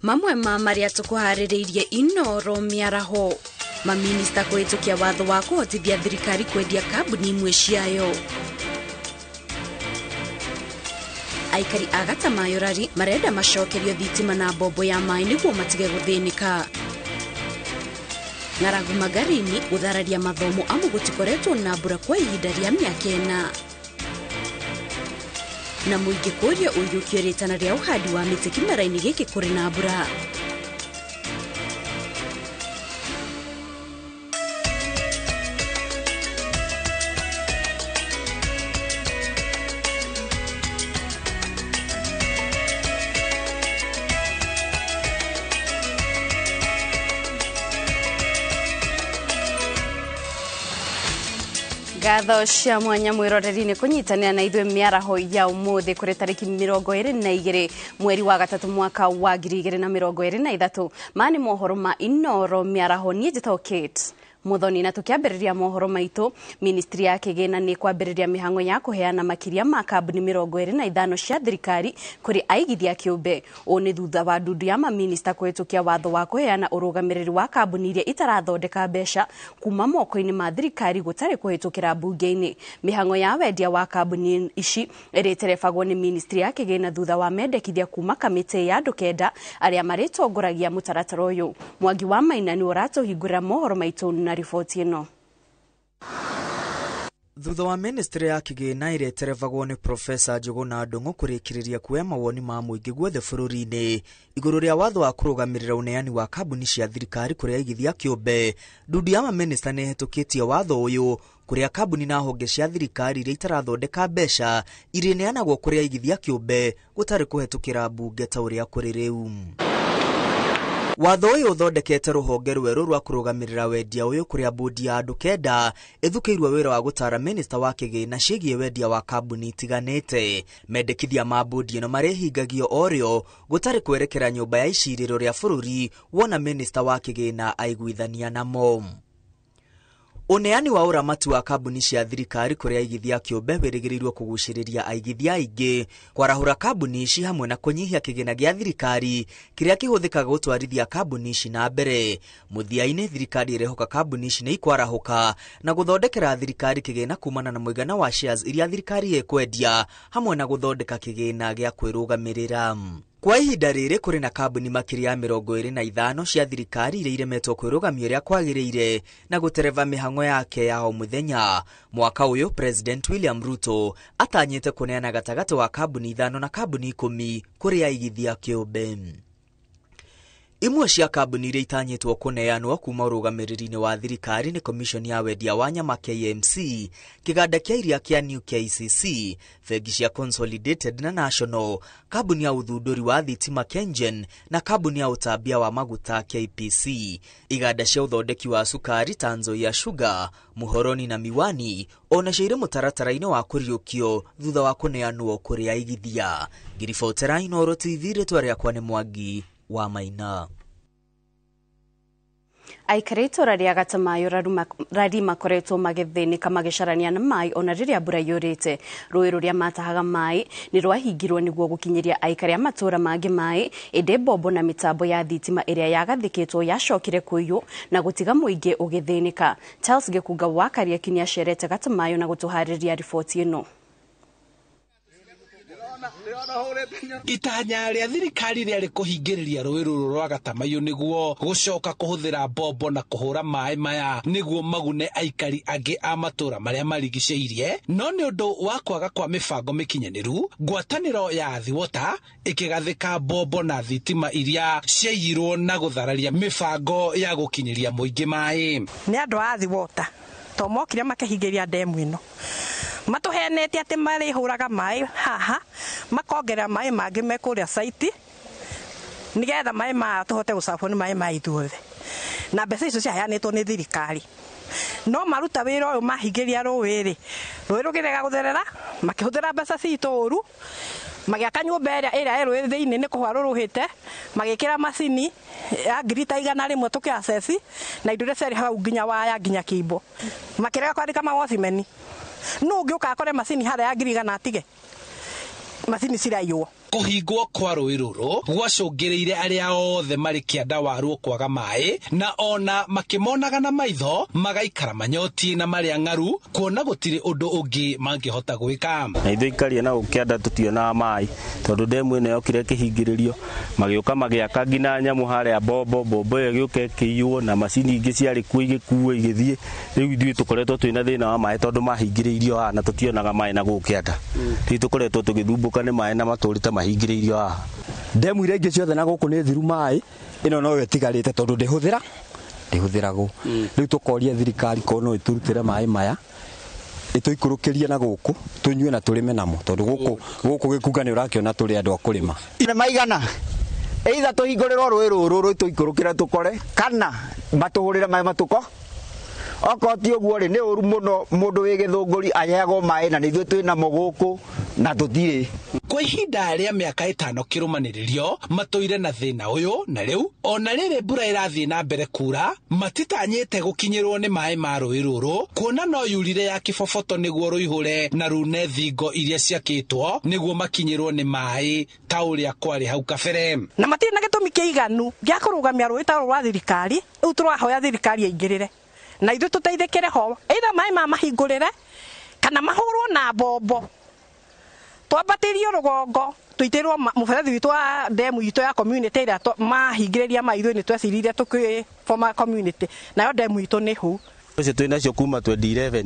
Mamwe ma marĩa tũkũharĩrĩirie Inoro mĩaraho. Maminista kũhĩtũkia watho wa kũhotithia thirikari kwendia kambuni imwe ciayo. Aikari a Gatamayorari marenda macokerio thitima na mbombo ya maĩ nĩguo matige gũthĩnĩka. Ng'aragu Magarini gũthararia mathomo amu gũtikoretwo na mbura kwa ihinda rĩa mĩaka 4. Na mũingĩ kũria ũiyũkio rĩtana rĩa ũhandi wa mĩtĩ kĩmera-inĩ gĩkĩ kũrĩ na mbura. Ngatho cia mwanya mwĩroreri-inĩ kũnyitanĩra na ithuĩ mĩaraho ya ũmũthĩ kũrĩ tarĩki 22 mweri wa gatatũ mwaka wa 2023. Maya nĩ mohoro ma Inoro mĩaraho, niĩ njĩtagwo Kate Muthoni. Na tukiambĩrĩria mohoro maitũ, ministry ya kĩgĩna nĩ kwambĩrĩria mĩhang'o ya kũheana makĩria ma kambuni 25 cia thirikari kũrĩ aigithia kĩũmbe. Ũũ nĩ thutha wa ndundu ya maminista kũhĩtũkia watho wa kũheana ũrũgamĩrĩri wa kambuni iria itarathondeka mbeca kuma moko-inĩ ma thirikari gũtarĩ kũhĩtũkĩra mbunge-inĩ. Mĩhang'o ya wendia wa kambuni ici ĩrĩterebagwo nĩ ministry ya kĩgĩna thutha wa mendekithia kuma kamĩtĩ ya andũ 9 arĩa marĩtongoragia mũtaratara ũyũ. Mwangi wa Maina nĩ ũratũhingũrĩra mohoro maitũ na riboti ĩno. Thutha wa ministry ya kĩgĩna ĩrĩa ĩterebagwo nĩ Profesa Njũgũna Ndung'u kũrĩkĩrĩria kuoya mawoni ma mũingĩ guothe bũrũri-inĩ igũrũ rĩa watho wa kũrũgamĩrĩra ũneani wa kambuni cia thirikari kũrĩ aigithia kĩũmbe, ndundu ya maminista nĩ ĩhĩtũkĩtie watho ũyũ kũrĩa kambuni na honge cia thirikari iria itarathondeka mbeca irĩneanagwo kũrĩ aigithia kĩũmbe gũtarĩ kũhetũkĩra mbunge ta ũrĩa kũrĩ rĩu. Watho ũyũ ũthondekete rũhonge rwerũ rwa kũrũgamĩrĩra wendia ũyũ kũrĩa bodi ya andũ 9 ĩthukĩirwo wĩra wa gũtara minista wa kĩgĩna ciĩgiĩ wendia wa kambuni itiganĩte. Mendekithia ma bodi ĩno marĩhingagio o rĩo gũtarĩ kwerekera nyũmba ya icirĩro rĩa bũrũri wona minista wa kĩgĩna aiguithania namo. Ũneani wa ũramati wa kambuni cia thirikari kũrĩ aigithia kĩũmbe wĩrĩgĩrĩirwo kũgucĩrĩria aigithia aingĩ, kwarahũra kambuni ici hamwe na kũnyihia kĩgĩna gĩa thirikari kĩrĩa kĩhũthĩkaga gũtwarithia kambuni ici na mbere. Mũthia-inĩ thirikari ĩrehoka kambuni ici nĩ ikwarahũka na gũthondekera thirikari kĩgĩna kumana na mũigana wa shares iria thirikari ĩkwendia hamwe na gũthondeka kĩgĩna gĩa kwĩrũgamĩrĩra. Kwa ihinda rĩrĩ kũrĩ na kambuni makĩria ya 25 cia thirikari iria iremetwo kwĩrũgamia ũrĩa kwagĩrĩire na gũtereva mĩhang'o yake ya o mũthenya. Mwaka ũyũ President William Ruto atanyĩte kũneana gatagatĩ wa kambuni 5 na kambuni 10 kũrĩ aigithia kĩũmbe. Imwe cia kambuni iria itanyĩtwo kũneanwo kuma ũrũgamĩrĩri-inĩ wa thirikari nĩ Commission ya wendia wa nyama KMC, kĩganda kĩa iria kĩa New KCC, bengi cia Consolidated na National, kambuni ya ũthundũri wa thitima KenGen na kambuni ya ũtambia wa maguta KPC. Iganda cia ũthondeki wa cukari ta Nzoia Sugar, Muhoroni na Miwani onacio irĩ mũtaratara-inĩ wa kũriũkio thutha wa kũneanwo kũrĩ aigithia. Ngiribotera Inoro TV, rĩtwa rĩakwa nĩ Mwangi wa Maina. Aikari itũra rĩa Gatamayo rari makoretwo magĩthĩnĩka magĩcarania na maĩ ona rĩrĩa mbura yurĩte. Rũĩ rũrĩa matahaga maĩ nĩ rwahingirwo nĩguo gũkinyĩria aikari a matũra mangĩ maĩ, ĩndĩ mbombo na mĩtambo ya thitima ĩrĩa yagathĩkĩtwo yacokire kũiywo na gũtiga mũingĩ ũgĩthĩnĩka. Charles Gĩkunga wa Kariuki nĩacerete Gatamayo na gũtũharĩria riboti ĩno. Itanya rĩa thirikari rĩarĩ kũhingĩrĩria rũĩ rũrũ rwa Gatamayo nĩguo gũcoka kũhũthĩra mbombo na kũhũra maĩ maya nĩguo magune aikari angĩ a matũra marĩa marigicĩirie, no nĩ ũndũ wa kwaga kwa mĩbango mĩkinyanĩru, ngwatanĩro ya Athi Water ĩkĩgathĩka mbombo na thitima iria ciaiyirwo na gũthararia mĩbango ya gũkinyĩria mũingĩ maĩ. Nĩ andũ a Athi Water to mokire makĩhingĩria ndemu ĩno, matũhenete atĩ marĩhũraga maĩ haha, makongerera maĩ mangĩ me kũrĩa site nĩgetha maĩ maya tũhote gũcabwo nĩ maĩ ma ithuothe, na mbeca icio ciaheanĩtwo nĩ thirikari. No maruta wĩra ũyũ mahingĩria rũĩ rĩ, rũĩ rũkĩrega gũtherera, makĩhũthĩra mbeca citũ ũru, magĩaka nyũmba ĩrĩa ĩ rũĩ thĩinĩ nĩ kũhwa rũrũhĩte, magĩkĩra macini ya ngiri ta 100 tũkĩ access na indo iria ciarĩ hau nginya waya nginya kĩimbo, makĩrega kwandĩka mawocimeni. Nũ ũngĩ ũka akore macini harĩa ya ngiri 100 atige macini ciraiywo. Kũhingwo kwa rũĩ rũrũ gwacũngĩrĩire arĩa othe marĩ kĩanda waruo kwaga maĩ, na ona makĩmonaga na maitho magaikara manyotie na marĩa ng'aru, kuona gũtirĩ ũndũ ũngĩ mangĩhota gwĩka. Na ithuĩ ikaria na gũkĩanda tũtionaga maĩ, tondũ ndemu ĩno yokire ĩkĩhingĩrĩrio, magĩũka magĩaka nginya nyamũ harĩa mbombo, mbombo ĩyo ĩgĩũka ĩkĩiywo na macini ingĩ ciarĩ kuo igĩkuo igĩthiĩ. Rĩu ithuĩ tũkoretwo twĩna thĩna wa maĩ tondũ mahingĩrĩirio haha na tũtionaga maĩ na gũkĩanda. Rĩu tũkoretwo tũgĩthumbũka nĩ maĩ na matũrĩte mahingĩrĩirio haha. Ndemu iria ingĩ ciothe na gũkũ nĩ thiru maĩ, ĩno noyo ĩtigarĩte tondũ ndĩhũthĩragwo. Rĩu tũkoria thirikari korwo no ĩtũrutĩre maĩ maya, ĩtũikũrũkĩrie na gũkũ tũnyue na tũrĩme namo, tondũ gũkũ gĩkunga nĩ ũrakĩona tũrĩ andũ a kũrĩma. Nĩ maigana either tũhingũrĩrwo rũĩ rũrũ rũtũikũrũkĩre tũkore, kana matũhũrĩre maĩ matũko. Okorwo ti ũguo rĩ, nĩ ũru mũno mũndũ wĩ gĩthũngũri aheagwo maĩ na nĩ ithuĩ twĩ namo gũkũ na tũtirĩ. Kwa ihinda rĩa mĩaka 5 kĩrũmanĩrĩrio matũire na thĩna ũyũ, na rĩu ona rĩrĩ mbura ĩrathiĩ na mbere kura, matitanyĩte gũkinyĩrwo nĩ maĩ ma rũĩ rũrũ, kuona no yurire ya kĩboboto nĩguo rũihũre na rune thingo iria ciakĩtwo nĩguo makinyĩrwo nĩ maĩ ta ũrĩa kwarĩ hau kabere. Na matirĩ na gĩtũmi kĩiganu gĩa kũrũgamia rũĩ ta rũrũ rwa thirikari. Rĩu tũrahoya thirikari ĩingĩrĩre na ithuĩ tũteithĩkĩre ho, either maĩ ma mahingũrĩre kana mahũrwo na mbombo, twambatĩrio rũgongo, tũitĩrwo mũberethi witũ wa ndemu itũ ya community ĩrĩa mahingĩrĩria maĩ ithuĩ nĩ tweciririe tũkĩ form community, nayo ndemu itũ nĩ hau. Ũcio twĩ nacio kuma 2011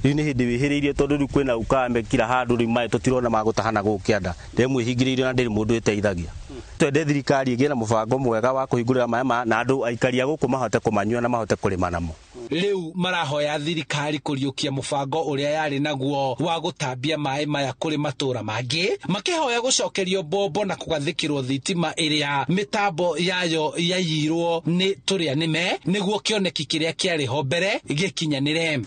rĩu nĩ hĩndĩ wĩhĩrĩirie, tondũ rĩu kwĩna ukame kila handũ, rĩu maĩ tũtirona ma gũtaha gũkũ kĩanda. Ndemu ĩhingĩrĩirio na ndĩrĩ mũndũ ĩteithagia. Twende thirikari ĩgĩe na mũbango mwega wa kũhingũrĩra maĩ maya na andũ aikari a gũkũ mahote kũmanyua na mahote kũrĩma namo. Rĩu marahoya thirikari kũriũkia mũbango ũrĩa yarĩ naguo wa gũtambia maĩ maya kũrĩ matũũra mangĩ, makĩhoya gũcokerio mbombo na kũgathĩkĩrwo thitima ĩrĩa mĩtambo yayo yaiyirwo nĩ tũrĩa nĩme, nĩguo kĩoneki kĩrĩa kĩarĩ ho mbere gĩkinyanĩre.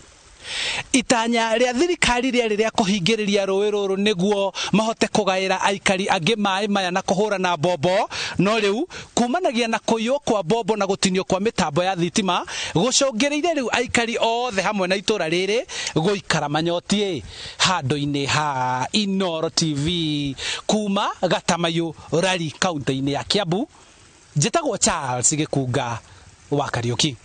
Itanya rĩa thirikari rĩarĩ rĩa kũhingĩrĩria rũĩ rũrũ nĩguo mahote kũgaĩra aikari angĩ maĩ maya na kũhũra na mbombo, no rĩu kumanagia na kũiywo kwa mbombo na gũtinio kwa mĩtambo ya thitima gũcũngĩrĩire rĩu aikari othe hamwe na itũra rĩrĩ gũikara manyotie. Handũ-inĩ ha Inooro TV kuma Gatamayũ Rari kaunti-inĩ ya Kiambu, njĩtagwo Charles Gĩkunga wa Kariũki.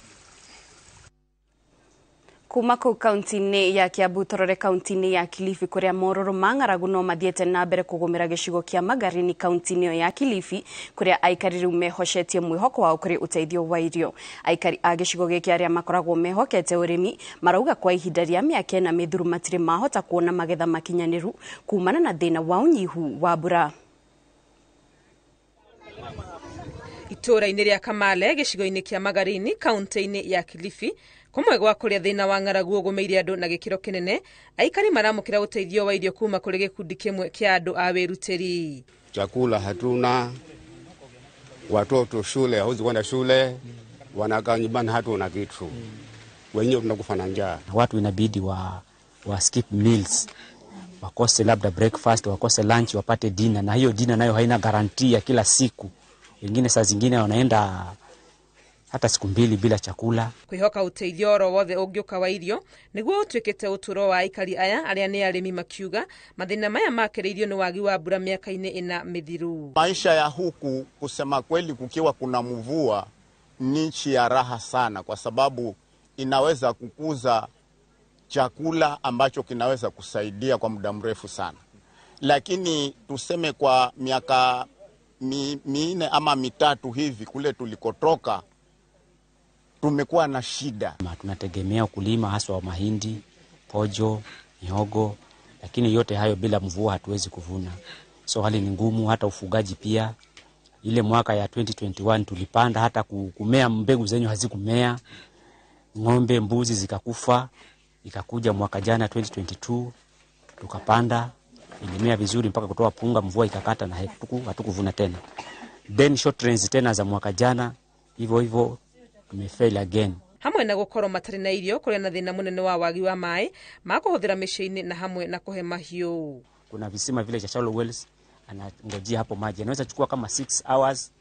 Kuma kũu kaunti-inĩ ya Kiambu tũrore kaunti-inĩ ya Kilifi kũrĩa morũrũ ma ng'aragu no mathiĩte na mbere kũgũmĩra gĩcigo kĩa Magarini kaunti-inĩ ĩyo ya Kilifi, kũrĩa aikari rĩu mehocetie mwĩhoko wao kũrĩ ũteithio wa irio. Aikari a gĩcigo gĩkĩ arĩa makoragwo mehokete ũrĩmi marauga kwa ihinda rĩa mĩaka 4 mĩthuru matirĩ mahota kuona magetha makinyanĩru kumana na thĩna wa ũnyihu wa mbura. Itũũra-inĩ rĩa Kamale gĩcigo-inĩ kĩa Magarini kaunti-inĩ ya Kilifi, kũmwe gwa kũrĩa thĩna wa ng'aragu ũgũmĩire andũ na gĩkĩro kĩnene, aikari maramũkĩra ũteithio wa irio kuma kũrĩ gĩkundi kĩmwe kĩa andũ a wĩrutĩri. Chakula hatuna, watoto shule hawezi kwenda shule, wanakaa nyumbani hatuna kitu, wenyewe tunakufa na njaa. Watu inabidi wa skip meals, wakose labda breakfast, wakose lunch, wapate dinner, na hiyo dinner nayo haina guarantee ya kila siku. Wengine saa zingine wanaenda hata siku 2 bila chakula. Kwihoka uteithio oro wothe ũngĩũka wa irio nĩguo ũtuĩkĩte ũtũũro wa aikari aya arĩa nĩ arĩmi, makiuga mathĩna maya makĩrĩirio nĩ wagi wa mbura mĩaka-inĩ 4 mĩthiru. Maisha ya huku kusema kweli, kukiwa kuna mvua ni nchi ya raha sana, kwa sababu inaweza kukuza chakula ambacho kinaweza kusaidia kwa muda mrefu sana. Lakini tuseme kwa miaka 4 ama 3 hivi kule tulikotoka tumekuwa na shida. Tunategemea ukulima haswa wa mahindi, pojo, mihogo, lakini yote hayo bila mvua hatuwezi kuvuna. So hali ni ngumu, hata ufugaji pia. Ile mwaka ya 2021 tulipanda, hata kumea mbegu zenyu hazikumea. Ng'ombe, mbuzi zikakufa. Ikakuja mwaka jana 2022 tukapanda, ilimea vizuri mpaka kutoa punga, mvua ikakata na hatukuvuna tena. Then short rains tena za mwaka jana hivyo hivyo tumefail again. Hamwe na gukorwo matarĩ na irio kũrĩa na thĩna mũnene wa wagi wa maĩ ma kũhũthĩra mĩciĩ-inĩ na hamwe na kũhe mahiũ. Kuna visima vile cha shallow wells, anangojea hapo maji. Anaweza chukua kama 6 hours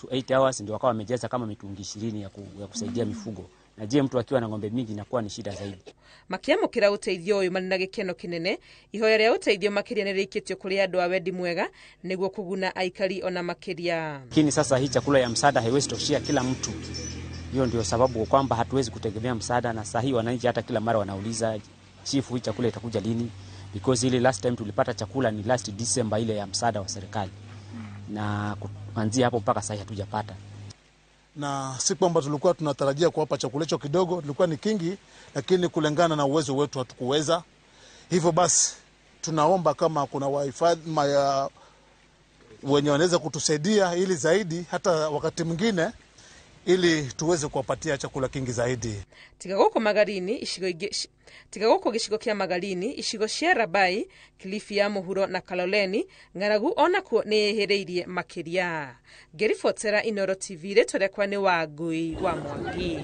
to 8 hours ndio wakawa wamejaza kama mitungi 20 ya kusaidia mifugo. Na je, mtu akiwa na ng'ombe mingi inakuwa ni shida zaidi. Makiamũkĩra ũteithio ũyũ marĩ na gĩkeno kĩnene, ihoya rĩa ũteithio makĩria nĩ rĩikĩtio kũrĩ andũ a wendi mwega nĩguo kũguna aikari ona makĩria. Lakini sasa hii chakula ya msaada haiwezi toshia kila mtu. Hiyo ndio sababu kwamba hatuwezi kutegemea msaada, na saa hii wananchi hata kila mara wanauliza chifu, hii chakula itakuja lini? Because ile last time tulipata chakula ni last December ile ya msaada wa serikali, na kuanzia hapo mpaka sasa hatujapata. Na si kwamba tulikuwa tunatarajia kuwapa chakula hicho kidogo, tulikuwa ni kingi, lakini kulingana na uwezo wetu hatukuweza. Hivyo basi tunaomba kama kuna wahifadhi wenye wanaweza kutusaidia ili zaidi, hata wakati mwingine, ili tuweze kuwapatia chakula kingi zaidi. Tiga gũkũ Magarini icigo ingĩ, tiga gũkũ gĩcigo kĩa Magarini, icigo cia Rabai, Kilifi ya mũhuro na Kaloleni, ng'aragu onakuo nĩ ĩhĩrĩirie makĩria. Ngĩribotera Inooro TV, rĩtwa rĩakwa nĩ Wangui wa Mwangi.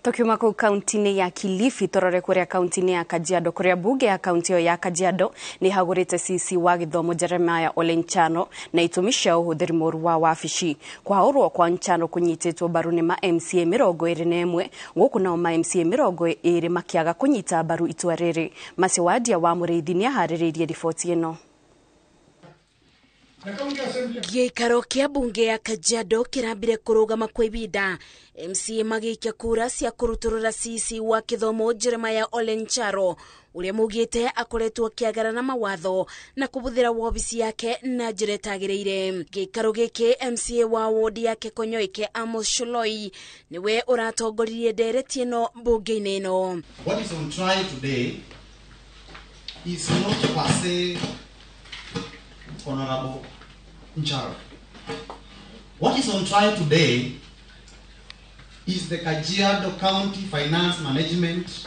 Tukiuma kuu kaunti-inĩ ya Kilifi tũrore kũrĩa kaunti-inĩ ya Kajiado, kũrĩa bunge ya kaunti ĩyo ya Kajiado nĩ hagũrĩte CC wa gĩthomo Jeremiah Ole Nchano na itũmi cia ũhũthĩri mũru wa wabici. Kũhaũrwo kwa Nchano kũnyitĩtwo mbaru nĩ ma MCA 21, gũkũ nao ma MCA 20 makĩaga kũnyita mbaru itua rĩrĩ. Macewadia wa Mũrĩithi nĩaharĩrĩirie riboti ĩno. Gĩikaro kĩa bunge ya Kajiado kĩrambire kũrũgama kwa ibinda, MCA magĩikia kura cia kũrutũrũra CC wa gĩthomo Jeremiah Ole Ncharo ũrĩa maugĩte akoretwo akĩagarara mawatho na kũbũthĩra wobici yake na njĩra ĩtagĩrĩire. Gĩikaro gĩkĩ MCA wa wodi ya Kekonyoike Amos Sholoi nĩwe ũratongoririe ndereti ĩno mbunge-inĩ ĩno. What is on trial today is not per se Honorable Ncharo. What is on trial today is the Kajiado County Finance Management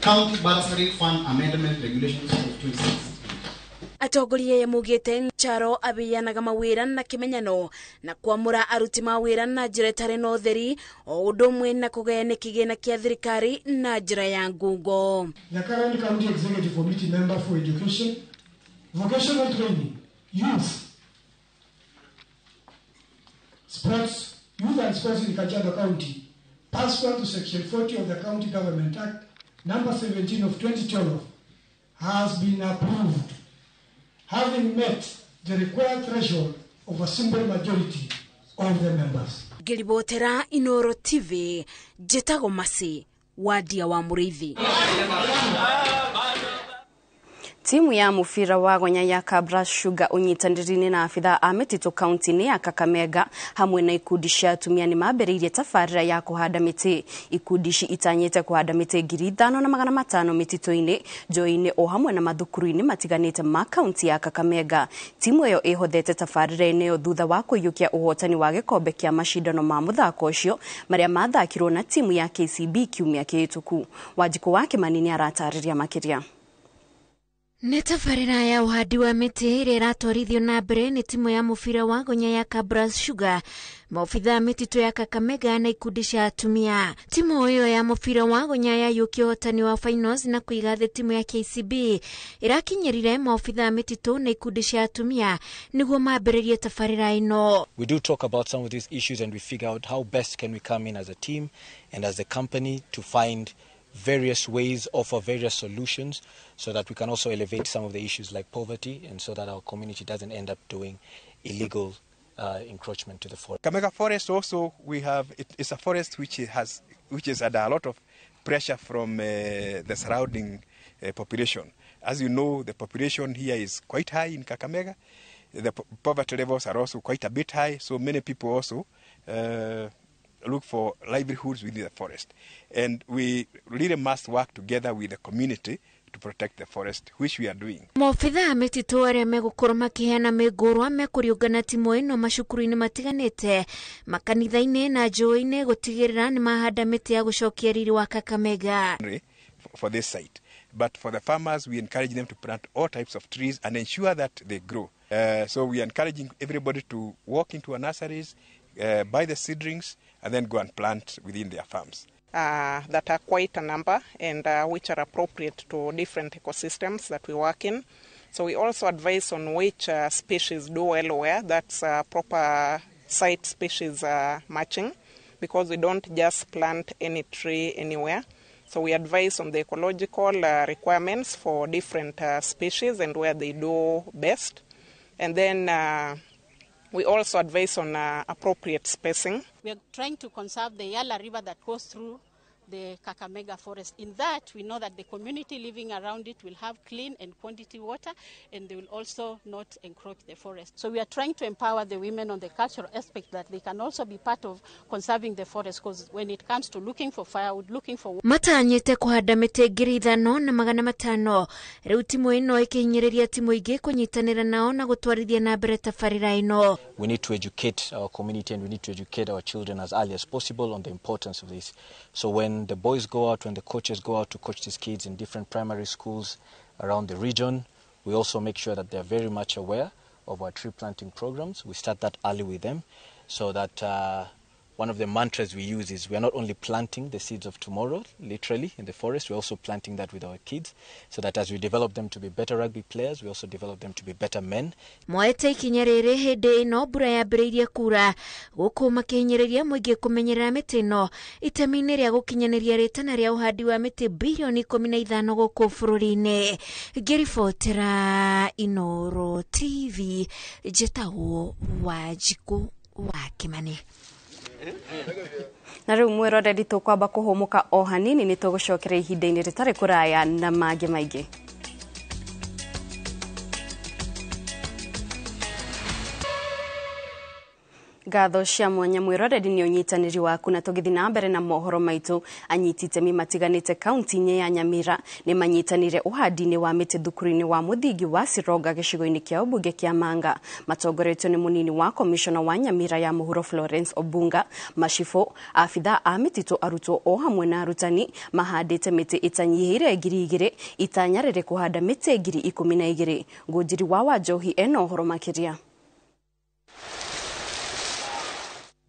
County Bursary Fund Amendment Regulations of 2016. Atongoria aya maugĩte Ncharo abĩanaga mawĩra na kĩmenyano na kwamũra aruti mawĩra na njĩra ĩtarĩ na ũtheri, o ũndũ ũmwe na kũgayania kĩgĩna kĩa thirikari na njĩra ya ngungo. The current County Executive Committee member for Education, Vocational Training, Youth, Sports, Youth and Sports in Kajiado County, pursuant to Section 40 of the County Government Act, number 17 of 2012, has been approved, having met the required threshold of a simple majority of the members. Ngĩribotera Inooro TV, njĩtagwo Masi Wadia wa Mũrĩithi. Timu ya mũbira wa gonya ya Kabras Sugar ũnyitanĩri-inĩ na abithaa a mĩtitũ kaunti-inĩ ya Kakamega hamwe na ikundi cia atumia nĩ mambĩrĩirie tabarĩra ya kũhanda mĩtĩ. Ikundi ici itanyĩte kũhanda mĩtĩ 5,500 mĩtitũ-inĩ, njũĩ-inĩ o hamwe na mathukuru-inĩ matiganĩte ma kaunti ya Kakamega. Timu ĩyo ĩhothete tabarĩra-inĩ ĩyo thutha wa kũiyũkia ũhotani wa gĩkombe kĩa macindano ma mũthako ũcio marĩa mathakirwo na timu ya KCB kiumia kĩhĩtũku. Wanjikũ wa Kĩmani nĩ aratarĩria makĩria. Nĩ tabarĩra ya ũhandi wa mĩtĩ ĩrĩa ĩratwarithio na mbere nĩ timu ya mũbira wa gonya ya Kabras Sugar, maobithaa mĩtitũ ya Kakamega na ikundi cia atumia. Timu ĩyo ya mũbira wa gonya yayũkia ũhotani wa finals na kũiga thĩ timu ya KCB ĩrakinyĩrire maobithaa mĩtitũ na ikundi cia atumia nĩguo mambĩrĩrie tabarĩra ĩno. We do talk about some of these issues and we figure out how best can we come in as a team and as a company to find various ways, offer various solutions so that we can also elevate some of the issues like poverty and so that our community doesn't end up doing illegal encroachment to the forest. Kakamega Forest also, we have, it's a forest which is under a lot of pressure from the surrounding population. As you know, the population here is quite high in Kakamega. The poverty levels are also quite a bit high, so many people also look for livelihoods within the forest. And we really must work together with the community to protect the forest, which we are doing. Maobithaa mĩtitũ arĩa megũkorwo makĩheana mĩngũrwa mekũriũngana timu ĩno macukuru-inĩ matiganĩte, makanitha-inĩ na njũĩ-inĩ gũtigĩrĩra nĩ mahanda mĩtĩ ya gũcokia riri wa Kakamega. For this site. But for the farmers, we encourage them to plant all types of trees and ensure that they grow. So we are encouraging everybody to walk into our nurseries, buy the seedlings, and then go and plant within their farms. That are quite a number and which are appropriate to different ecosystems that we work in. So we also advise on which species do well where, that's proper site species matching. because we don't just plant any tree anywhere. So we advise on the ecological requirements for different species and where they do best. And then we also advise on appropriate spacing. We are trying to conserve the Yala River that goes through the Kakamega forest. In that, we know that the community living around it will have clean and quantity water, and they will also not encroach the forest. So we are trying to empower the women on the cultural aspect that they can also be part of conserving the forest, because when it comes to looking for firewood, looking for matanyite kuhanda mĩtĩ 5,500 rĩu timu ĩno ĩkĩhinyĩrĩria timu ingĩ kũnyitanĩra nao na gũtwarithia na mbere tabarĩra ĩno. We need to educate our community and we need to educate our children as early as possible on the importance of this. So when the boys go out, when the coaches go out to coach these kids in different primary schools around the region, we also make sure that they're very much aware of our tree planting programs. We start that early with them so that one of the mantras we use is we are not only planting the seeds of tomorrow, literally, in the forest, we're also planting that with our kids so that as we develop them to be better rugby players, we also develop them to be better men. Moete ikinya rĩrĩ hĩndĩ ĩno mbura yambĩrĩirie kura gũkũ makĩhinyĩrĩria mũingĩ kũmenyerera mĩtĩ ĩno itemi-inĩ rĩa gũkinyanĩria rĩtana rĩa ũhandi wa mĩtĩ bilioni 15 gũkũ bũrũri-inĩ. Ngĩribotera Inooro TV, njĩtagwo Wanjikũ wa Kĩmani. Na rĩu mwĩroreri tũkwamba kũhũmũka o hanini nĩ tũgũcokera ihinda-inĩ rĩtarĩ kũraya na mangĩ maingĩ. Ngatho cia mwanya mwĩroreri nĩ ũnyitanĩri waku na tũgĩthiĩ na mbere na mohoro maitũ. Anyiti itemi matiganĩte kaunti-inĩ ya Nyamira nĩ manyitanĩire ũhandi-inĩ wa mĩtĩ thukuru-inĩ wa mũthingi wa Sironga gĩcigo-inĩ kĩa ũmbunge kĩa Manga. Matongoretio nĩ mũnini wa komishona wa Nyamira ya mũhuro Florence Obunga, macibũ, abithaa a mĩtitũ, arutwo o hamwe na arutani mahandĩte mĩtĩ ĩtanyihĩire 2,000 itanya rĩrĩ kũhanda mĩtĩ 12,000. Ngũnjiri wa Wanjohi ena ũhoro makĩria.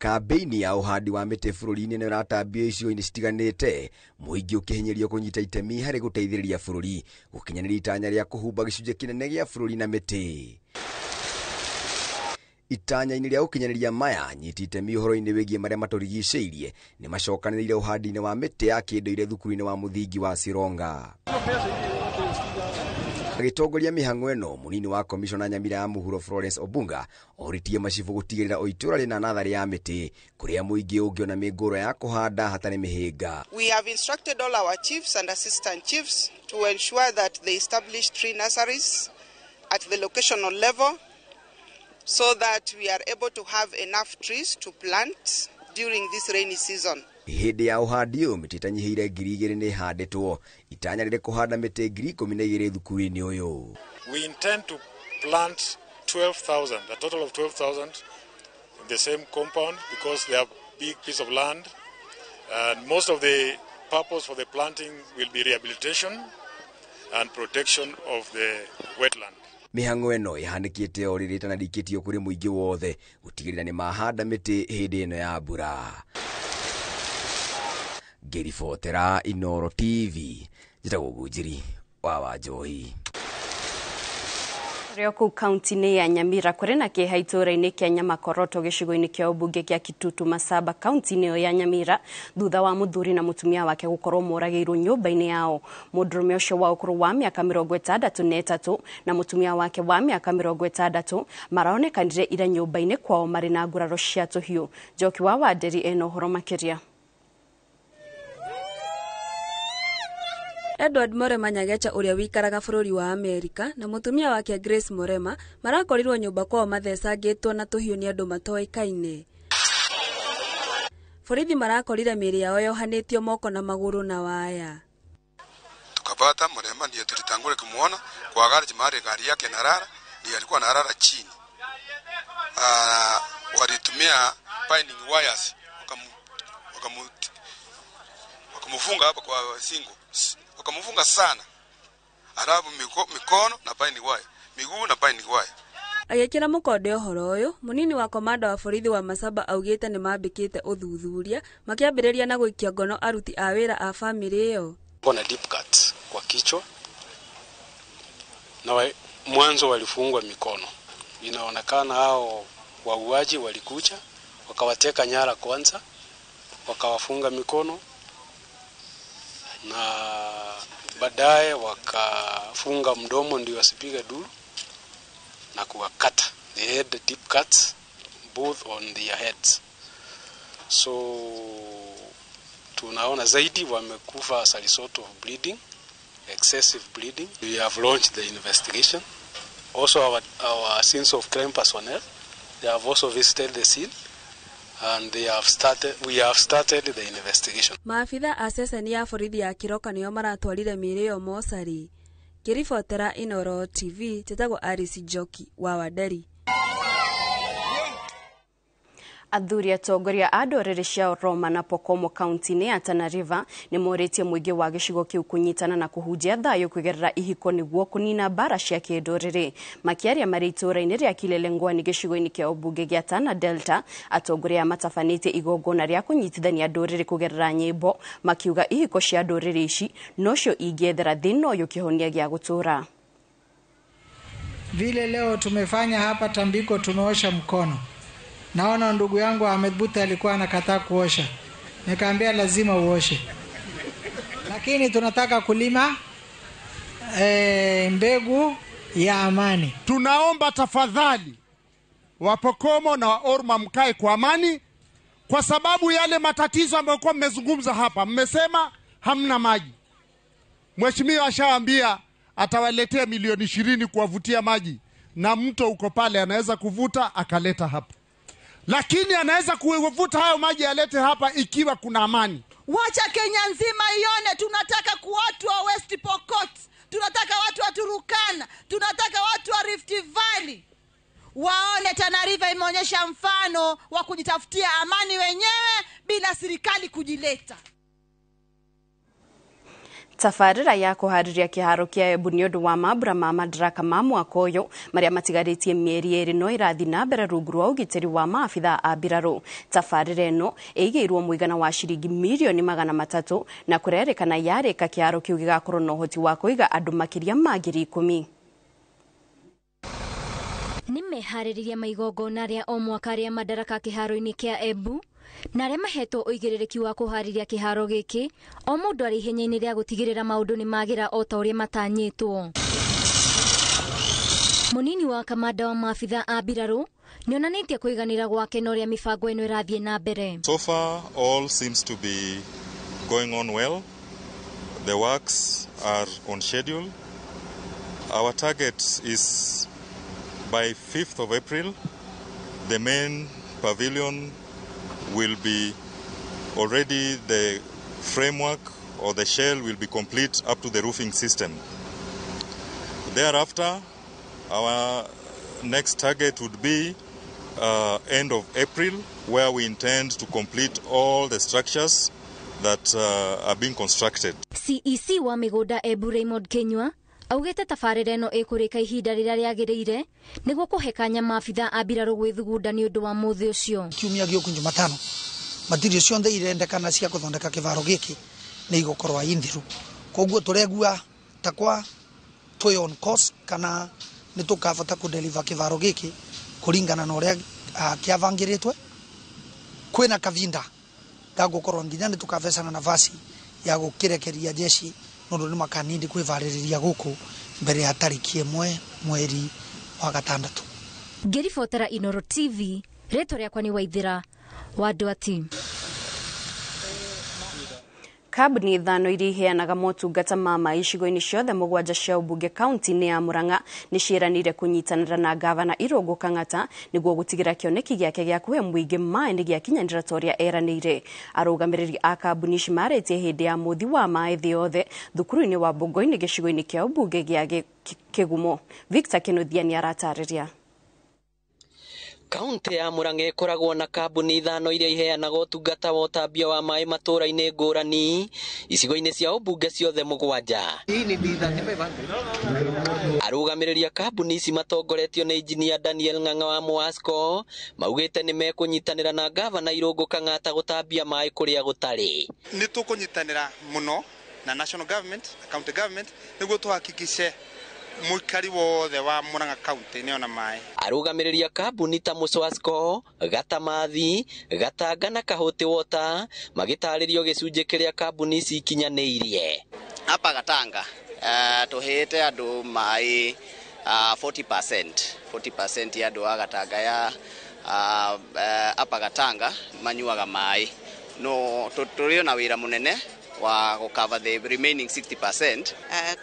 Kambeini ya ũhandi wa mĩtĩ bũrũri-inĩ nĩ ũratambio icigo-inĩ citiganĩte, mũingĩ ũkĩhinyĩrĩrio kũnyita itemi harĩ gũteithĩrĩria bũrũri gũkinyanĩria itanya rĩa kũhumba gĩcunjĩ kĩnene gĩa bũrũri na mĩtĩ. Itanya-inĩ rĩa gũkinyanĩria maya, anyiti itemi ũhoro-inĩ wĩgiĩ marĩa matũrigicĩirie nĩ macokanĩrĩire ũhandi-inĩ wa mĩtĩ ya kĩndũire thukuru-inĩ wa mũthingi wa Sironga. Agĩtongoria mĩhang'o ĩno, mũnini wa komishona Nyamira ya mũhuro Florence Obunga orĩtie macibũ gũtigĩrĩra o itũũra rĩna natharĩ ya mĩtĩ kũrĩa mũingĩ ũngĩona mĩngũrwa ya kũhanda hatarĩ mĩhĩnga. We have instructed all our chiefs and assistant chiefs to ensure that they establish tree nurseries at the locational level so that we are able to have enough trees to plant during this rainy season. Hĩndĩ ya ũhandi ũyũ mĩtĩ ĩtanyihĩire 2,000 nĩ ĩhandĩtwo itanya rĩrĩ kũhanda mĩtĩ 12,000 thukuru-inĩ ũyũ. We intend to plant 12,000, a total of 12,000 in the same compound because they have big piece of land, and most of the purpose for the planting will be rehabilitation and protection of the wetland. Mĩhang'o ĩno ĩhanĩkĩte o rĩrĩ ĩtanarĩkĩtio kũrĩ mũingĩ wothe gũtigĩrĩra nĩ mahanda mĩtĩ hĩndĩ ĩno ya mbura. Ngĩribotera Inooro TV, njĩtagwo Ngũnjiri wa Wanjohi. Rĩo kũu kaunti-inĩ ya Nyamira kũrĩ na kĩeha itũũra-inĩ kĩa Nyamakoroto gĩcigo-inĩ kĩa ũmbunge kĩa Kitutu Masaba kaunti-inĩ ĩyo ya Nyamira thutha wa mũthuri na mũtumia wake gũkorwo moragĩirwo nyũmba-inĩ yao. Mũndũrũme ũcio wa ũkũrũ wa mĩaka 63 na mũtumia wake wa mĩaka 60 maraonekanire ira nyũmba-inĩ kwao marĩ na nguraro cia tũhiũ. Njoki wa Wanderi ena ũhoro makĩria. Edward Morema Nyagecha ũrĩa wĩikaraga bũrũri wa Amerika na mũtumia wake Grace Morema marakorirwo nyũmba kwao mathecangĩtwo na tũhiũ nĩ andũ matoĩkaine. Borithi marakorire mĩĩrĩ yao yohanĩtio moko na magũrũ na waya. Tukapata Morema ndiye tulitangulia kumuona kwa gari mahali gari yake narara, ndiye alikuwa narara chini. Walitumia binding wires wakamufunga hapa kwa singo. Wakamufunga sana. Alafu mikono na binding wire, miguu na binding wire. Agĩkĩra mũkonde ũhoro ũyũ, mũnini wa komanda wa borithi wa Masaba augĩte nĩ mambĩkĩte ũthuthuria makĩambĩrĩria na gũikia ngono aruti a wĩra a famĩlĩ ĩyo. Kuna deep cut kwa kichwa na mwanzo walifungwa mikono. Inaonekana hao wauaji walikuja wakawateka nyara kwanza, wakawafunga mikono na baadaye wakafunga mdomo ndio wasipige duru na kuwakata. They had deep cuts both on their heads. So tunaona zaidi wamekufa as a result of bleeding, excessive bleeding. We have launched the investigation. Also our scenes of crime personnel, they have also visited the scene and they have started, we have started the investigation. Maabitha a ceceni ya borithi ya Kiroka nĩo maratwarire mĩĩrĩ ĩyo mocarĩ. Ngĩribotera Inooro TV, njĩtagwo Alice Njoki wa Wanderi. Athuri atongoria a ndũrĩrĩ cia Oroma na Pokomo kaunti-inĩ ya Tana River nĩ morĩtie mũingĩ wa gĩcigo kĩu kũnyitana na kũhunjia thayũ kũgerera ihiko nĩguo kũnina mbara cia kĩndũrĩrĩ. Makĩaria marĩ itũũra-inĩ rĩa Kilelengwani gĩcigo-inĩ kĩa ũmbunge gĩa Tana Delta, atongoria matabanĩtie igongona rĩa kũnyitithania ndũrĩrĩ kũgerera nyĩmbo, makiuga ihiko cia ndũrĩrĩ ici nocio ingĩethera thĩna ũyũ kĩhonia gĩa gũtũũra. Vile leo tumefanya hapa tambiko, tumeosha mkono. Naona ndugu yangu Ahmed Bute alikuwa anakataa kuosha. Nikaambia lazima uoshe. Lakini tunataka kulima mbegu ya amani. Tunaomba tafadhali Wapokomo na Waorma mkae kwa amani, kwa sababu yale matatizo ambayo kwa mmezungumza hapa, mmesema hamna maji. Mheshimiwa ashaambia atawaletea milioni 20 kuwavutia maji, na mto uko pale anaweza kuvuta akaleta hapa. Lakini anaweza kuvuta hayo maji alete hapa ikiwa kuna amani. Wacha Kenya nzima ione tunataka watu wa West Pokot, tunataka watu wa Turukana, tunataka watu wa Rift Valley waone Tana River imeonyesha mfano wa kujitafutia amani wenyewe bila serikali kujileta. Tabarĩra ya kũharĩria kĩharo kĩa Embu nĩ ũndũ wa mambura ma Madaraka ma mwaka ũyũ marĩa matigarĩtie mĩeri 2 no ĩrathiĩ na mbere rungu rwa ũgitĩri wa maabitha a mbirarũ. Tabarĩra ĩno ĩigĩirwo mũigana wa ciringi mirioni 300 na kũrerĩkana yarĩka kĩharo kĩu gĩgakorwo na ũhoti wa kũiga andũ makĩria ma 10,000. Nĩ meharĩrĩria ma igongona rĩa o mwaka rĩa Madaraka kĩharo-inĩ kĩa Embu na arĩa mahetwo ũigĩrĩrĩki wa kũharĩria kĩharo gĩkĩ o mũndũ arĩ ihenya-inĩ rĩa gũtigĩrĩra maũndũ nĩ magĩra o ta ũrĩa matanyĩtwo. Mũnini wa kamanda wa maabitha a mbirarũ nĩonanĩtie kũiganĩra gwake na ũrĩa mĩbango ĩno ĩrathiĩ na mbere. So far all seems to be going on well. The works are on schedule. Our target is by 5th of April the main pavilion will be already, the framework or the shell will be complete up to the roofing system. Thereafter, our next target would be end of April, where we intend to complete all the structures that are being constructed. CEC wa mĩgũnda Embu Raymond Kenyua augĩte tabarĩra ĩno ĩkũrĩka ihinda rĩrĩa rĩagĩrĩire nĩguo kũhe kanya maabitha a mbirarũ gwĩthugunda nĩ ũndũ wa mũthĩ ũcio. Kiumia gĩũku Jumatano matirio cionthe irendekana cia gũthondeka kĩbaro gĩkĩ nĩ igũkorwo inthiru, koguo tũregua takwa twĩ on course kana nĩ tũkabota kũdeliver kĩbaro gĩkĩ kũringana na ũrĩa kĩabangĩrĩtwe. Kwĩna kavinda ga gũkorwo nginya nĩ tũkabecana nafasi ya gũkĩrekeria jeshi nondu nĩ makanindi kwĩbarĩrĩria gũkũ mbere ya tarĩki 1 mweri wa 6. Ngĩribotera Inooro TV, rĩtwa rĩakwa nĩ Waithĩra wa Ndwati. Kambuni 5 iria iheanaga motungata ma maĩ icigo-inĩ ciothe 7 cia ũmbunge kaunti-inĩ ya Murang'a nĩ ciĩranĩire kũnyitanĩra na gavana Irũngũ Kang'ata nĩguo gũtigĩra kĩoneki gĩake gĩa kũhe mũingĩ maĩ nĩ gĩakinyanĩra ta ũrĩa eranĩire. Arũgamĩrĩri a kambuni ici marĩtie hĩndĩ ya mũthi wa maĩ thĩ yothe thukuru-inĩ wa Mbũngũ-inĩ gĩcigo-inĩ kĩa ũmbunge gĩa Kĩgumo. Victor Kĩnuthia nĩ aratarĩria. Kaunti ya Murang'a ĩkoragwo na kambuni 5 iria iheanaga ũtungata wa ũtambia wa maĩ matũũra-inĩ ngũrani icigo-inĩ cia ũmbunge ciothe 7. Arũgamĩrĩri a kambuni ici matongoretio nĩ injinia Daniel Ng'ang'a wa Mwasco maugĩte nĩ mekũnyitanĩra na gavana Irũngũ Kang'ata gũtambia maĩ kũrĩa gũtarĩ. Nĩ tũkũnyitanĩra mũno na national government na county government nĩguo tũhakikice Mũikari wothe wa Murang'a County nĩ ona maĩ. Arũgamĩrĩri a kambuni ta Muswasco, Gatamathi, Gatanga na Kahuti Water magĩtarĩrio gĩcunjĩ kĩrĩa kambuni ici ikinyanĩirie. Hapa Gatanga tuhete andũ maĩ 40% 40% ya andũ a Gatanga ya hapa Gatanga manyuaga maĩ, no tũrĩ na wĩra mũnene wa gũcover the remaining 60%.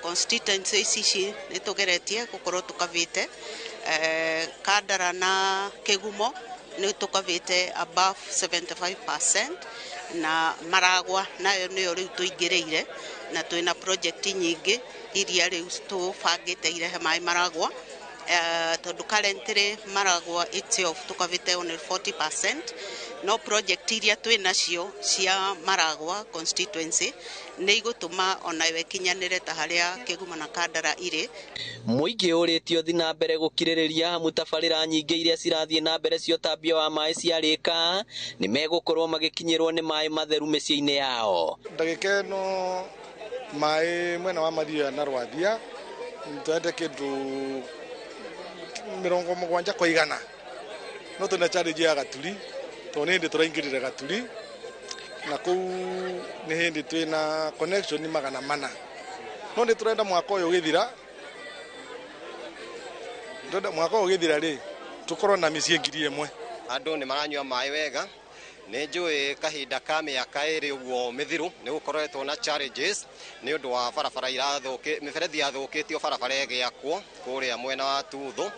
Constituency ici nĩ tũgeretie gũkorwo tũkavĩte Kandara na Kĩgumo nĩ tũkavĩte above 75%, na Maragwa nayo nĩyo rĩu tũingĩrĩire, na twĩna project nyingĩ iria rĩu tũbangĩte irehe maĩ Maragwa, tondũ currently Maragwa itself tũkavĩte only 40%, no project iria twĩ nacio cia Maragwa constituency nĩ igũtũma onayo ĩkinyanĩre ta harĩa Kĩgumo na Kandara irĩ. Mũingĩ ũrĩtio thi na mbere gũkirĩrĩria amu tabarĩra nyingĩ iria cirathiĩ na mbere cia ũtambia wa maĩ ciarĩka nĩ megũkorwo magĩkinyĩrwo nĩ maĩ matheru mĩciĩ-inĩ yao. Ndagĩka ĩno maĩ mwena wa Mathioya na Rwathia twende kĩndũ 70 kwa igana, no twĩna challenge ya Gaturi tondũ nĩ hĩndĩ tũraingĩrire Gaturi na kũu nĩ hĩndĩ twĩna connection 400, no nĩ tũrenda mwaka ũyũ ũgĩthira, tũrenda mwaka ũyũ ũgĩthira rĩ tũkorwo na mĩciĩ 1000. Andũ nĩ maranyua maĩ wega. Nĩ njũĩ kahinda ka mĩaka ĩrĩ ũguo mĩthiru nĩ gũkoretwo na challenges nĩ ũndũ wa barabara irathũkĩ, mĩberethi yathũkĩtio barabara ĩgĩakwo kũrĩa mwena wa Tuthu.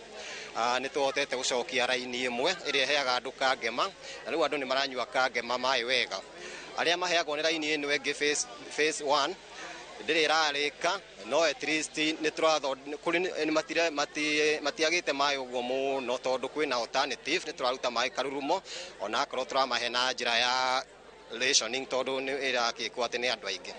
Nĩ tũhotete gũcokia raini ĩmwe ĩrĩa ĩheaga andũ Kangema, na rĩu andũ nĩ maranyua Kangema maĩ wega. Arĩa maheagwo nĩ raini ĩno ĩngĩ phase 1 ndĩrĩ ĩrarĩka, no at least nĩ matiagĩte maĩ ũguo mũno tondũ kwĩna alternative, nĩ tũraruta maĩ Karurumo onakorwo tũramahe na njĩra ya rationing tondũ nĩ ĩrakĩkwo atĩ nĩ andũ aingĩ.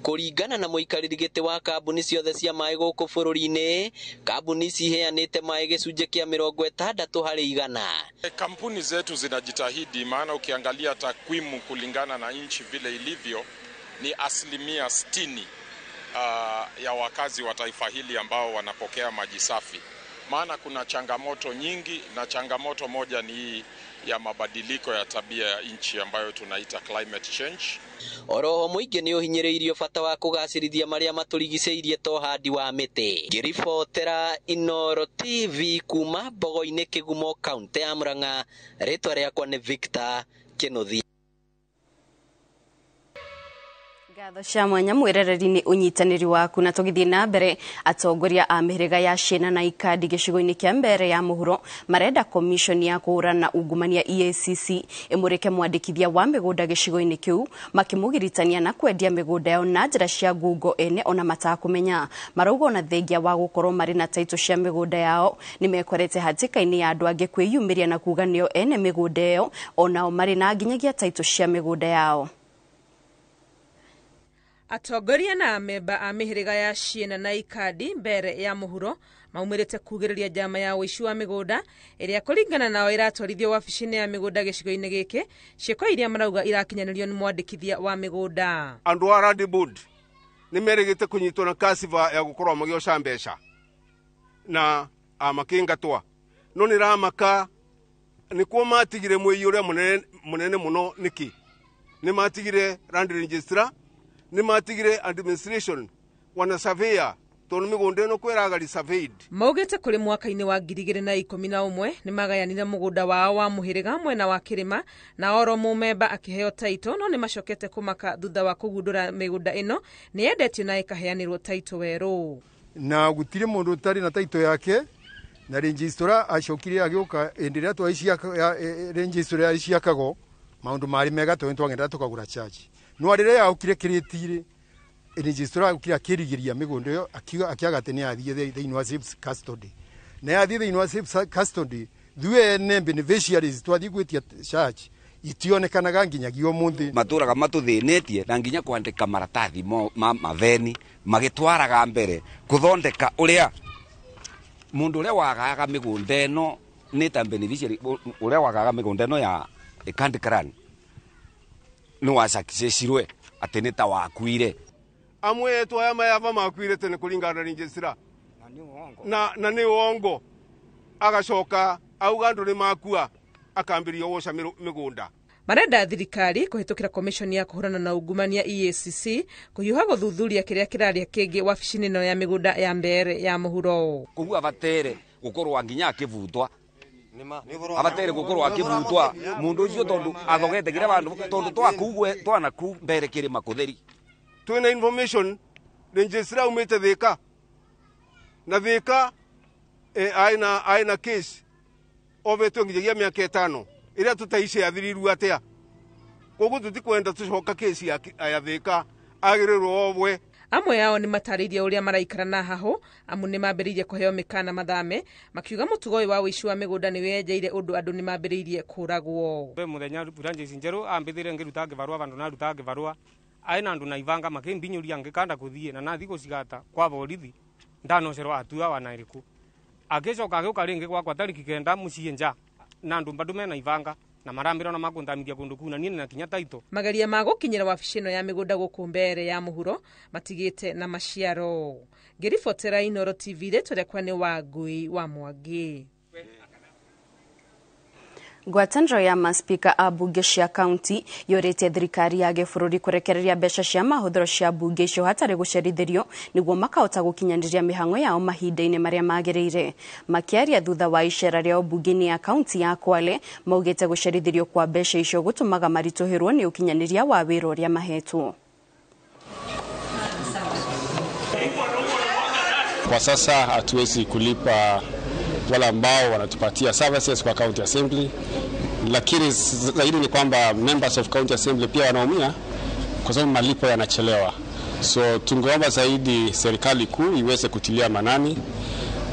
Kũringana na mũikarĩri gĩtĩ wa kambuni ciothe cia maĩ gũkũ bũrũri-inĩ, kambuni ici iheanĩte maĩ gĩcunjĩ kĩa 60 harĩ igana. Kampuni zetu zinajitahidi, maana ukiangalia takwimu kulingana na nchi vile ilivyo ni 60% ya wakazi wa taifa hili ambao wanapokea maji safi. Maana kuna changamoto nyingi, na changamoto moja ni hii ya mabadiliko ya tabia ya nchi ambayo tunaita climate change. Oroho mũingĩ nĩ ũhinyĩrĩirio bata wa kũgacĩrithia marĩa matũrigicĩirie ta ũhandi wa mĩtĩ. Ngĩribotera Inooro TV kuma Mbogo-inĩ, Kĩgumo, kaũntĩ ya Murang'a, rĩtwa rĩakwa nĩ Victor Kĩnuthia. Ngatho cia mwanya mwĩrereri nĩ ũnyitanĩri waku. Na tũgĩthiĩ na mbere, atongoria a mĩhĩrĩga ya Shena na Ikandi gĩcigo-inĩ kĩa Mbere ya Mũhuro marenda komishoni ya kũhũrana ungumania EACC ĩmũrĩke mwandĩkithia wa mĩgũnda gĩcigo-inĩ kĩu, makĩmũgiritania na kwendia mĩgũnda yao na njĩra cia ngungo ene ona matakũmenya. Marauga ona thengia wa gũkorwo marĩ na taitũ cia mĩgũnda yao nĩ mekorete hatĩka-inĩ ya andũ angĩ kwĩyumĩria na kuga nĩo ene mĩgũnda ĩyo, onao marĩ na nginyagia taitũ cia mĩgũnda yao. Atongoria na amemba a mĩhĩrĩga ya Shena na Ikandi Mbere ya Mũhuro maumĩrĩte kugĩrĩria njama ya ũici wa mĩgũnda ĩrĩa kũringana nao ĩratwarithio wabici-inĩ ya mĩgũnda gĩcigo-inĩ gĩkĩ, ciĩko iria marauga irakinyanĩrio nĩ mwandĩkithia wa mĩgũnda. Andũ a Land Board nĩ merĩgĩte kũnyitwo na kasiva ya gũkorwo magĩoca mbeca na makĩingatwa, no nĩ ramaka nĩkuo matigire mũiyi ũrĩa mũnene mũno. Nĩkĩ nĩ matigire land registrar, nĩ matigire administration wana surveyor, tondũ mĩgũnda ĩno kwĩragari surveyed. Maugĩte kũrĩ mwaka-inĩ wa 2011 nĩ magayanire mũgũnda wao wa mũhĩrĩga mwena wa kĩrĩma na oro mũmemba akĩheo taitũ, no nĩ macokete kũmaka thutha wa kũgundũra mĩgũnda ĩno nĩ yendetio na ĩkaheanĩrwo taitũ werũ. Na gũtirĩ mũndũ ũtarĩ na taitũ yake, na registrar acokire agĩũka hĩndĩ ĩrĩa twaiciaka registrar yaiciakagwo maũndũ marĩ mega tondũ twagenda tũkagũra charge, no rĩrĩa yaũkire kĩrĩti-rĩ registrar aukire akĩrigĩria mĩgũnda ĩyo akiuga atĩ nĩ yathiĩ thĩinĩ wa safe custody, na yathiĩ thĩinĩ wa safe custody ithuĩ ene beneficiaries twathiĩ gwĩtia charge itionekanaga nginyagia ũmũthĩ. Matũraga matũthĩnĩtie na nginya kwandĩka maratathi ma matheni magĩtwaraga mbere kũthondeka ũrĩa mũndũ ũrĩa wagaga mĩgũnda ĩno nĩ ta beneficiary ũrĩa wagaga mĩgũnda ĩno ya Ikandi clan nĩ wacakicĩcirwe atĩ nĩ ta wakuire. Amwe etu aya mayava makuire tene kũringana na registrar, Na nĩ uongo agacoka auga andũ nĩ makua akambĩrĩria gũca mĩgũnda. Marenda thirikari kũhĩtũkĩra komishoni ya kũhũrana na ungumania EACC kũhiũha gũthuthuria kĩrĩa kĩraria kĩngĩ wabici-inĩ ĩno ya mĩgũnda ya Mbeere ya mũhuro. Koguo abatere gũkorwo nginya akĩbutwa, abatere gũkorwo akĩbutwa mũndũ ũcio tondu athogete kĩrĩa bandũ tondu twakugwe twanaku mbere kĩrĩma kũtheri. Twĩna information registrar umĩte Thika na Thika aina case ovetwe nginyagia mĩaka 5 ĩrĩa tũtaici athirirwo atĩa. Koguo tũtikwenda tũcoka kesi ya Thika agĩrĩrwo obwe. Amwe ao nĩ matarĩirie ũrĩa maraikara na hahũ amu nĩ mambĩrĩirie kũheo mĩkana mathame makiuga mũtugo ũyũ wa ũici wa mĩgũnda nĩ wĩyenjeire ũndũ andũ nĩ mambĩrĩirie kũragwo. Be mũthenya branches njerũ ambithire ngĩruta ngĩbarũa bandũ naruta ngĩbarũa aĩ na andũ na ibanga makĩmbinyũria ngĩkanda kũthiĩ na nathi gũcigata kwa borithi ndanocerwo atua wana ĩrĩkũ agĩcoka agĩũka rĩngĩ gwakwa tarĩki 9 mũciĩ nja na andũ bado mena ibanga na marambĩra na makũnthamithia kũndũ kũu na niĩ na kinya taito. Mageria ma gũkinyĩra wabici ĩno ya mĩgũnda gũkũ Mbeere ya mũhuro matigĩte na maciaro. Ngĩribotera Inooro TV rĩtwa rĩakwa nĩ Wangui wa Mwangi. Ngwatanĩro ya maspika a bunge cia kaunti yorĩtie thirikari ya gĩbũrũri kũrekereria mbeca cia mahũthĩro cia bunge icio hatarĩ gũcerithĩrio nĩguo makahota gũkinyanĩria mĩhang'o yao mahinda-inĩ marĩa magĩrĩire. Makĩaria thutha wa icera rĩao bunge-inĩ ya kaunti ya Kwale maugĩte gũcerithĩrio kwa mbeca icio gũtũmaga maritũhĩrwo nĩ ũkinyanĩria wa wĩra ũrĩa mahetwo. Kwa sasa hatuwezi kulipa wale ambao wanatupatia services kwa county assembly, lakini zaidi ni kwamba members of county assembly pia wanaumia kwa sababu malipo yanachelewa. So tungeomba zaidi serikali kuu iweze kutilia manani,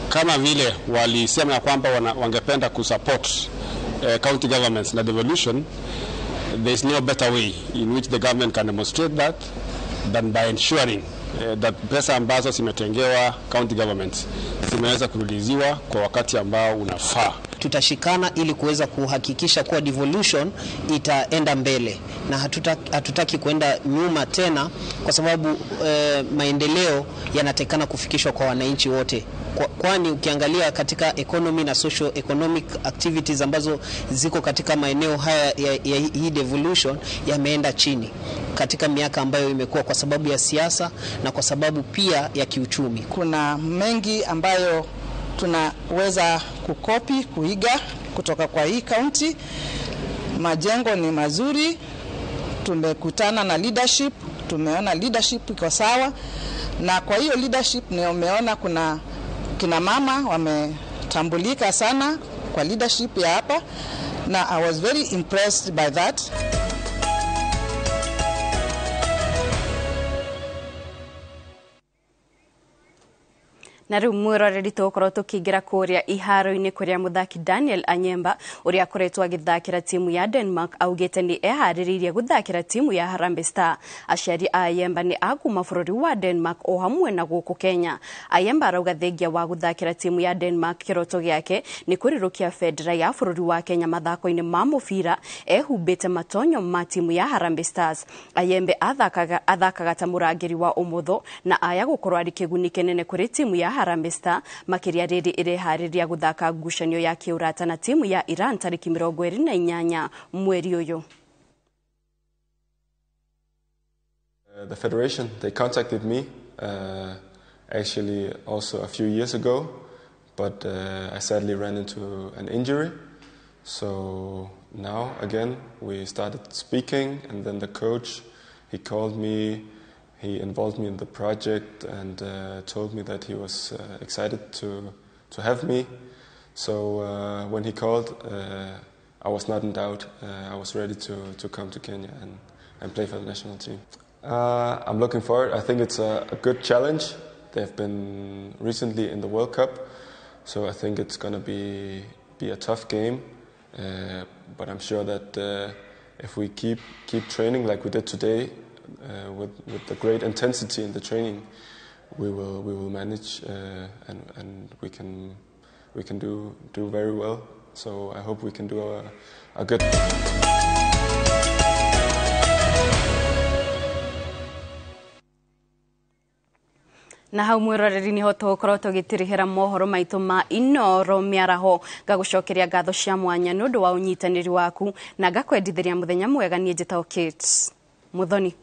kama vile walisema ya kwamba wangependa kusupport county governments na devolution. There is no better way in which the government can demonstrate that than by ensuring that pesa ambazo zimetengewa county governments zimeweza kurudiziwa kwa wakati ambao unafaa. Tutashikana ili kuweza kuhakikisha kuwa devolution itaenda mbele na hatutaki kuenda nyuma tena, kwa sababu maendeleo yanatekana kufikishwa kwa wananchi wote. Kwani ukiangalia katika economy na social economic activities ambazo ziko katika maeneo haya ya hii devolution yameenda chini katika miaka ambayo imekuwa kwa sababu ya siasa na kwa sababu pia ya kiuchumi. Kuna mengi ambayo tunaweza kukopi, kuiga kutoka kwa hii county. Majengo ni mazuri, tumekutana na leadership, tumeona leadership iko sawa, na kwa hiyo leadership nimeona kuna kina mama wametambulika sana kwa leadership ya hapa, na I was very impressed by that. Na rĩu mwĩroreri tũgũkorwo tũkĩingĩra kũrĩa iharo-inĩ kũrĩa mũthaki Daniel Anyemba ũrĩa akoretwo agĩthakĩra timu ya Denmark augĩte nĩ eharĩrĩirie gũthakĩra timu ya Harambee Star. Aciari a Anyemba nĩ a kuma bũrũri wa Denmark o hamwe na gũkũ Kenya. Anyemba arauga thengia wa gũthakĩra timu ya Denmark kĩroto gĩake nĩ kũrirũkia bendera ya bũrũri wa Kenya mathako-inĩ ma mũbira ehumbĩte matonyo ma timu ya Harambee Stars. Anyembe athakaga ta mũrangĩri wa ũmotho na aya gũkorwo arĩ kĩguni kĩnene kũrĩ timu ya Harambee Star makĩria rĩrĩ ĩreharĩria gũthaka ngucanio ya kĩũrata na timu ya Iran tarĩki 28 mweri ũyũ. The federation, they contacted me actually also a few years ago, but I sadly ran into an injury. So now again we started speaking, and then the coach, he called me. He involved me in the project and told me that he was excited to have me. So when he called, I was not in doubt. I was ready to come to Kenya and play for the national team. I'm looking forward. I think it's a good challenge. They've been recently in the World Cup, so I think it's going to be a tough game. But I'm sure that if we keep training like we did today, with the great intensity in the training, we will manage and we can do very well. So I hope we can do a good. Na hau mwiroreri niho tũgũkorwo tũgĩtirihĩra mohoro maitũ ma Inoro mĩaraho. Ngagũcokeria ngatho cia mwanya nĩ ũndũ wa ũnyitanĩri waku na ngakwendithĩria mũthenya mwega. Niĩ njĩtagwo Kate Muthoni.